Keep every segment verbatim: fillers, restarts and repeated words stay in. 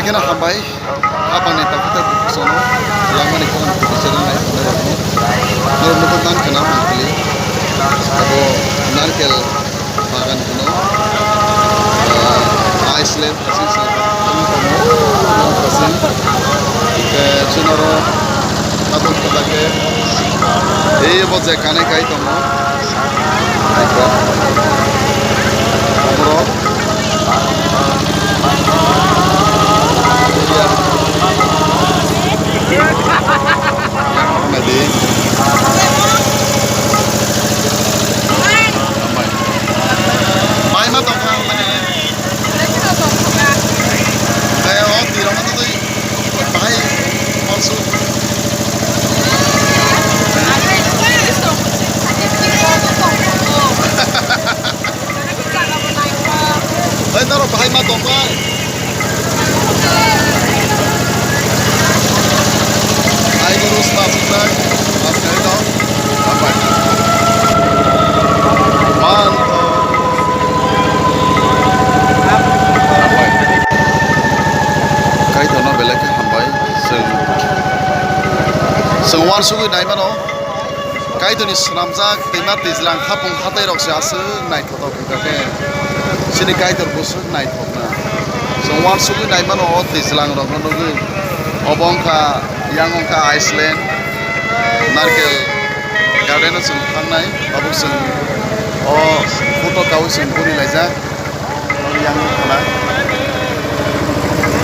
Kena hambai, hapang ni takhuk tei bukhuk sono langmani khorang twi bichar wngnai thanai rokno. Norok nukho man khna mangpili. Abo narkel bagan hino. Ah, Iceland, Iceland, Iceland, Iceland. Khe chwng oro tabuk kwbak khe. Ei bo je kanai kai tongo. Borok. Yang mana di? Mai ma tongkha mani. Kaya o tirok ma twi. Bahai moksu. Hei, norok bahai ma tongbai. Ai guru sna sujak. Asai tong. Hambai. Man. Hambai. Kaitorno belai khe hambai. Chwng, chwng uansugwi nai mano. Kaitorni swnamjak twima twijlang hapung hatai rok se aswk naithotok wngkha khe. Chini Kaitor bwswk naithokna. Chwng uansugwi nai mano o twijlang rokno nugwi. Obo wngkha, yang wngkha Iceland, Narkel Garden o chwng thangnai. Tabuk chwng o photo kaui chwng guri laijak. Yang khana.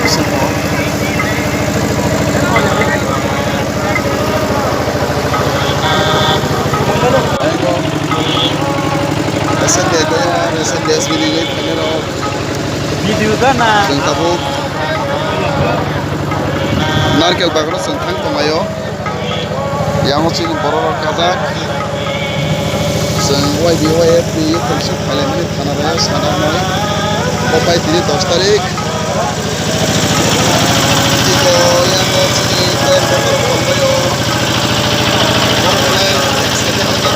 Bisingo. Ese de goya, ese de sini ni kene ro. Video gana. Chwng tabuk narkel bagro chwng thang tonglaio. Yang o chini borok rok kajak. Chwng Y B Y F ni youth council khailaimani thana rok sana noi. Bo pai tini dos tarik. Tiko yang o chini kok borok rok tongbaio. Borok rok le accident wngkha.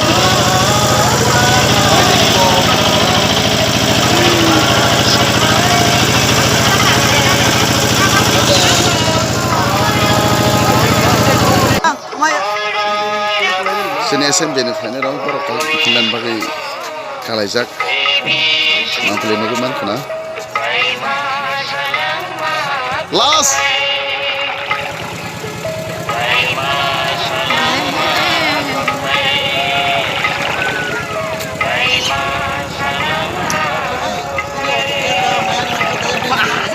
Chini assembly ni phainai rok borok kok kiphilna bagwi kalaijak. Mantli nugwi mankha na. Last.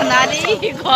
Nari ko.